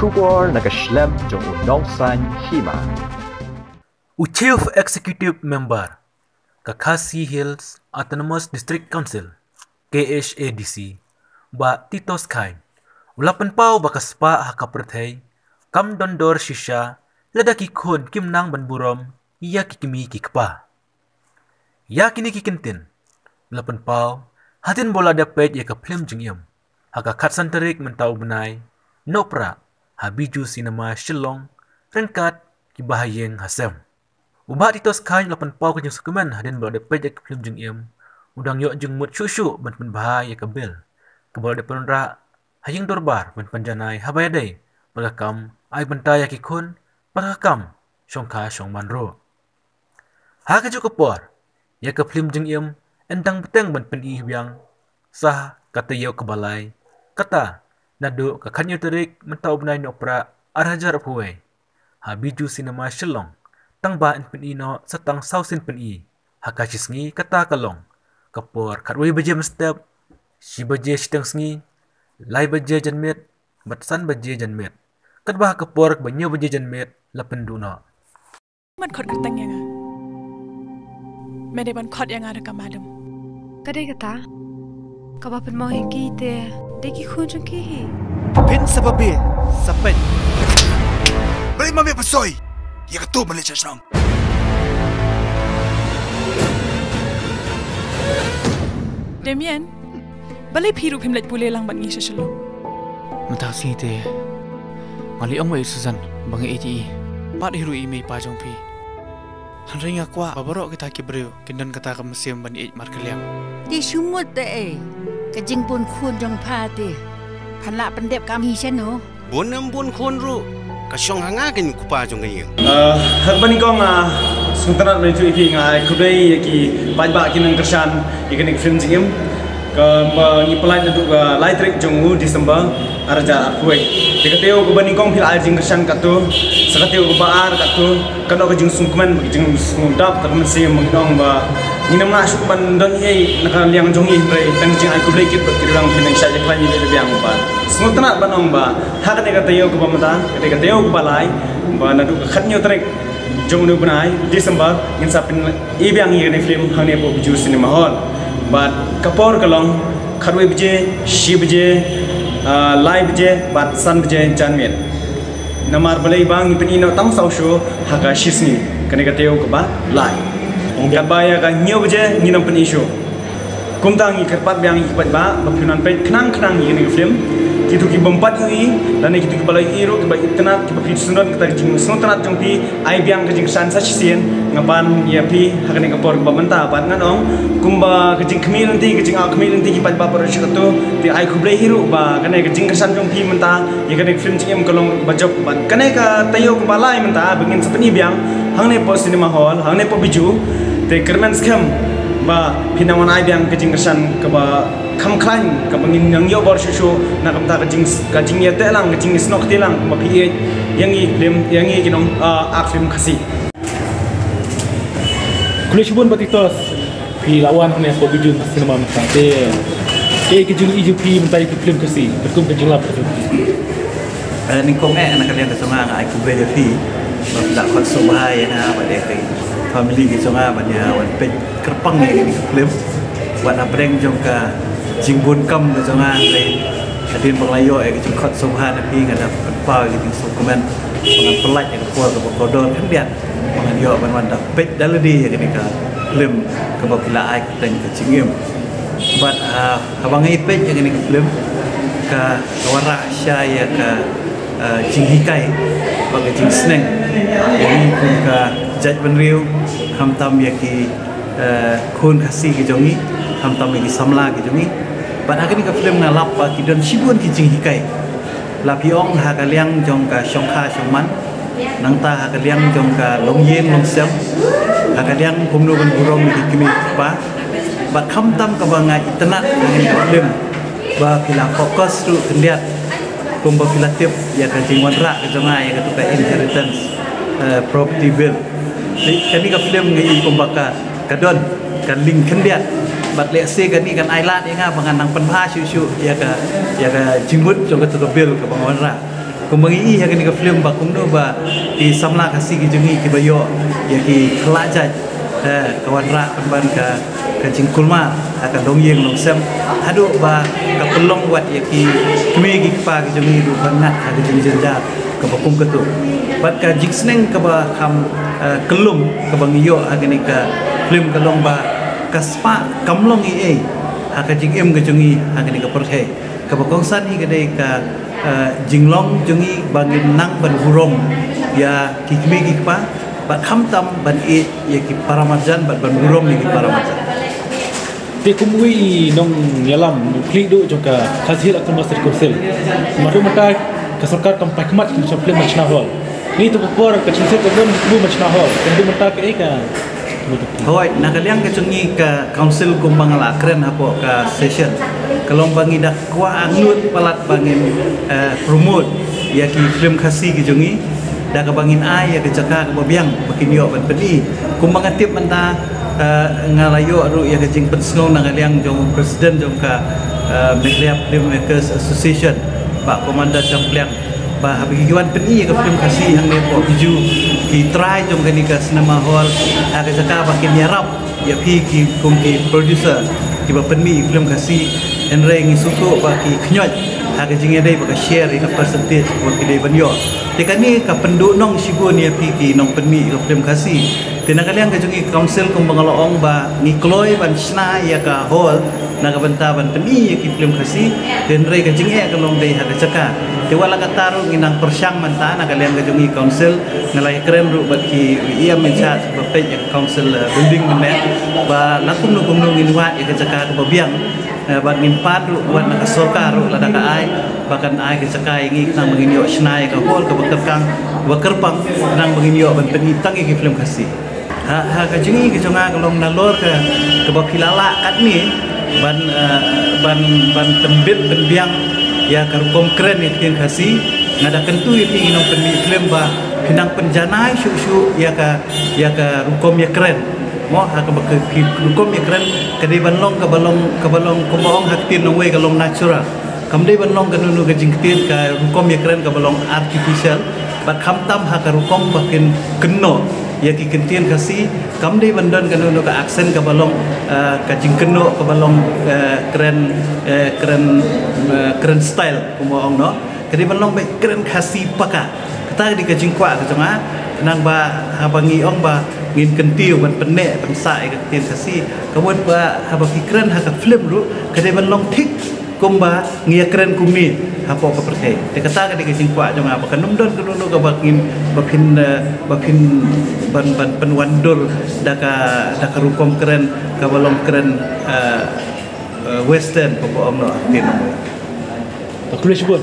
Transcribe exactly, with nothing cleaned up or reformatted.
Khubor na ka shlem jong u Nongsaiñ Hima. U Chief Executive Member ka Khasi Hills Autonomous District Council, K H A D C, Bah Titos Chyne, u la pynpaw ba ka spah ha ka pyrthei kam don dor shisha lada ki khun kim nang ban burom ïa ki kmie ki kpa. Ïa kine ki kyntien u la pynpaw hadien ba u la dep peit ïa ka phlim jingim ha ka khatsan tarik mynta u bnai, Nohprah, ha Bijou Cinema Shillong, ryngkat ki bahaïing hasem. U Bah Titos Chyne u la pynpaw ka jingsngewkmen hadien ba u la dep peit ïa ka phlim jingim, u dang ïoh jingmut shuh shuh ban pynbha ïa ka bill kaba u la dep pynrah ha ïing dorbar ban pynjanai haba ïadei bad ka kam ai bynta ïa ki khun bad ka kam shongkha shongman ruh. Ha kajuh ka por, ïa ka phlim jingim yn dang bteng ban pyni biang sa ka taïew kaba lai, kata naduh ka khathynñiew tarik mynta u bnai Nohprah, ar hajar arphew wei, ha Bijou Cinema Shillong, tang ba yn pyni noh sa tang saw sien pyni ha ka shisngi, kata ka long ka por khatwei baje mynstep, shi baje shiteng sngi, lai baje janmiet bad san baje janmiet, katba ha ka por kaba hynñiew baje janmiet la pynduh noh. Mat khot kyrteng ïa nga. Me dei ban khot ïa nga da ka madam. Ka dei kata kaba pynmong ïa ki te dei ki khun jong ki hi. Phin sa babe sa peit. Balei ma me pynshoi ïa katu ban leit sha shnong? Damian, balei phi ruh phim leit pule lang bad ngi sha Shillong? Mynta ka sngi te nga la ong bad i Susan ba nga ïeit ïa i bad hi ruh i mei pa jong phi. Hynrei nga kwah ba baroh kita ki briew kin don kata ka mynsiem ban ïeit markylliang. Te shu mut te ei ka jingbun khun jong pha te phan lah pyndep kam hi shano? Bun em bun khun ruh ka shong ha nga, ka kpa jong ka ïing. Ah, ha kaba nyngkong, ah, sngewtynnat ban ïathuh ïa phi, nga ai khublei ïa ki paidbah ki nongkyrshan ïa kane ka film jingim. Kaba ngi pynlait naduh ka lai tarik jong u December ar hajar arphew wei. Te ka taïew kaba nyngkong phi la ai jingkyrshan katto, sa ka taïew kaba ar katto, kano ka jingsngewkmen, ka jingsngewdap, ta ka mynsiem ba ngi ong ba ngin ym lah shuh ban don ei ei na ka liang jong ngi, hynrei tang ka jingai khublei kit bad ki riewdang phi nang shah ïa khlaiñ ïa biang ba. Sngewtynnat ban ong ba ha kane ka taïew kaba mynta, kane ka taïew kaba lai, ba naduh ka khathynñiew tarik jong une u bnai December ngin sa pyn-i biang ïa kane ka film hangne hapoh Bijou Cinema Hall. Bad ka por ka long khatwei baje, shi baje, ah, lai baje bad san baje janmiet. Namar balei ba ngi pyni noh tang saw show ha ka shisngi, kane ka taïew kaba lai. Katba ïa ka hynñiew baje ngin ym pyni show. Kumta ngi kyrpad biang ïa ki paidbah ba phi nang peit khnang khnang ïa kane ka film. Kito ki bym pat ïohi lane kito kiba la ïohi ruh, kiba itynnat, kiba phi sngewdon kata ka jingsngewtynnat jong phi, ai biang ka jingkyrshan sa shisien. Nga pan ïa phi ha kane ka por kaba mynta bad ngan ong kumba ka jingkhmih lynti, ka jingah khmih lynti ki paidbah baroh shi kato. Te ai khublei hi ruh ba kane ka jingkyrshan jong phi mynta ïa kane ka film jingim ka long ruh kaba jop bad kane ka taïew kaba lai mynta ba ngin sa pyni biang hangne hapoh cinema hall, hangne hapoh Bijou. Te kyrmen skhem ba phin nang wan ai biang ka jingkyrshan kaba kham khlaiñ, kaba ngin nang ïoh bor shuh shuh na ka bynta ka jing, ka jingïateh lang, ka jingisnohkti lang kaba phi ïeit ïa ngi film, ïa ngi ki nong, ah, ak film Khasi. Khublei shibun Bah Titos, phi la wan hangne hapoh Bijou Cinema mynta. Te kaei ka jingïohi jong phi mynta ïa ki film Khasi, katkum ka jinglap ka jong phi? Eh, nyngkong eh na ka liang ka jong nga, nga ai khublei ïa phi ba phi la khot sngewbha ïa nga bad ïa ka family ka jong nga ban ïa wan peit kyrpang ïa kane ka film. Wat hapdeng jong ka jingbun kam ka jong nga, hynrei hadien ba nga la ïoh ïa ka jingkhot sngewbha na phi, nga da pynpaw ïa ka jingsngewkmen ba ngan pynlait ïa ka por kaba kordor khyndiat ba ngan ïoh ban wan da peit da lade ïa kane ka film kaba phi la ai kyrteng Ka Jingim. Bad, ah, haba nga ïa peit ïa kane ka film, ka, ka wanrah sha ïa ka, ah, jinghikai bad ka jingsneng ïa ngi kum ka jaitbynriew, khamtam ïa ki, eh, khun Khasi ki jong ngi, khamtam ïa ki samla ki jong ngi. Bad ha kane ka film nga lap ba ki don shibun ki jinghikai. La phi ong ha ka liang jong ka shongkha shongman, nangta ha ka liang jong ka longïing longsem, ha ka liang kumno ban burom ïa ki kmie ki kpa. Bad khamtam kaba nga itynnat ha kane ka film ba phi la focus ruh khyndiat kumba phi la tip ïa ka jingwanrah ka jong nga ïa katu ka inheritance, eh, property bill. Te kane ka film nga i kumba ka, ka don, ka lieng khyndiat. Bad lehse kane kan ai lad ïa nga ba ngan nang pynbha shuh shuh ïa ka, ïa ka jingmut jong katu ka bill kaba nga wanrah. Kumba ngi ïohi ha kane ka film ba kumno ba ki samla Khasi ki jong ngi kiba ïoh ïa ki khlajait, eh, ka wanrah pynban ka, ka jingkulmar ha ka longïing longsem, haduh ba ka pynlong wat ïa ki kmie ki kpa ki jong ngi ruh ban ngat ha ka jingjynjar kaba kum katu. Bad ka jingsneng kaba kham, eh, kyllum kaba ngi ïoh ha kane ka film ka long ba ka spah kam long ei ei ha ka jingim ka jong ngi ha kane ka pyrthei. Kaba kongsan hi ka dei ka, eh, jinglong jong ngi ba ngin nang ban burom ïa ki kmie ki kpa, bad khamtam ban ïeit ïa ki paramarjan bad ban burom ïa ki paramarjan. Te kum uwei i nongïalam u khlieh duh jong ka Khasi Hills Autonomous District Council, haduh mynta ka sorkar kam pynkhmat ki short film ban shna hall. Ngi tu ka por ka jingshim ka don ki bu ban shna hall. Te haduh mynta kaei ka Hooid, na ka liang ka jong ngi ka council kumba nga la kren hapoh ka session, ka long ba ngi da kwah angnud palat ba ngin, eh, promote ïa ki film Khasi ki jong ngi da kaba ngin ai ïa ka jaka kaba biang ba kin ïoh ban pyni. Kumba nga tip mynta, eh, nga la ïoh ruh ïa ka jingpynsngew na ka liang jong president jong ka, eh, Meghalaya Filmmakers Association, Bah Commander Shangpliang, ba haba ki wan pyni ïa ka film Khasi hangne hapoh Piju, ki trai jong kane ka cinema hall ha ka jaka ba kin ïarap ïa phi ki kum ki producer kiba pynmih film Khasi. Hynrei ngi sngewthuh ba ki khñiot ha ka jingïadei ba ka share ïa ka percentage ba ki dei ban ïoh. Te kane ka pynduh nong shibun ïa phi ki nongpynmih ïa ka film Khasi. Te na ka liang ka jong ngi ka council kumba nga la ong ba ngi kloi ban shna ïa ka hall na ka bynta ban pyni ïa ki film Khasi, te hynrei ka jingeh ka long dei ha ka jaka. Te wat la katta ruh ngi nang pyrshang mynta na ka liang ka jong ngi council, nga la ïakren ruh bad ki E M in charge ba peit ïa ka council, eh, building mynne, ba la kumno kumno ngin wad ïa ka jaka kaba biang, eh, bad ngin pan ruh wat na ka sorkar ruh lada ka ai ba kan ai ka jaka ïa ngi khnang ba ngin ïoh shna ïa ka hall kaba kyrkang, ba kyrpang, khnang ba ngin ïoh ban pyni tang ïa ki film Khasi. Ha, ha ka jong ngi ka jong nga ka long nalor ka, kaba phi la lah katne ban, eh, ban, ban pynbit pynbiang ïa ka rukom kren ïa ka ktien Khasi. Nga da kyntu ïa phi ngi nongpynmih film ba phin nang pynjanai shuh shuh ïa ka, ïa ka rukom ïakren. Mo, ha kaba ka, phi rukom ïakren ka dei ban long kaba long, kaba long kumba ong ha ka ktien nongwei ka long natural. Kam dei ban long kano kano ka jingktien ka rukom ïakren kaba long artificial, bad khamtam ha ka rukom ba kin kynnoh ïa ki ktien Khasi, kam dei ban don kano kano ka accent kaba long, eh, ka jingkynnoh kaba long, eh, kren, eh, kren, eh, kren style kumba ong noh. Ka dei ban long ba kren Khasi paka. Kata ka dei ka jingkwah ka jong nga, khnang ba haba ngi ong ba ngin kyntiew ban pynneh pynsah ïa ka ktien Khasi, ka mut ba haba ki kren ha ka film ruh ka dei ban long thik kumba ngi ïakren kumne hapoh ka pyrthei. Te kata ka dei ka jingkwah jong nga ba kan ym don kano kano kaba ngin, ba phin, eh, ba phin ban, ban pynwandur da ka, da ka rukom kren kaba long kren, eh, eh, western kaba ong noh ha ka ktien nongwei. Khublei shibun.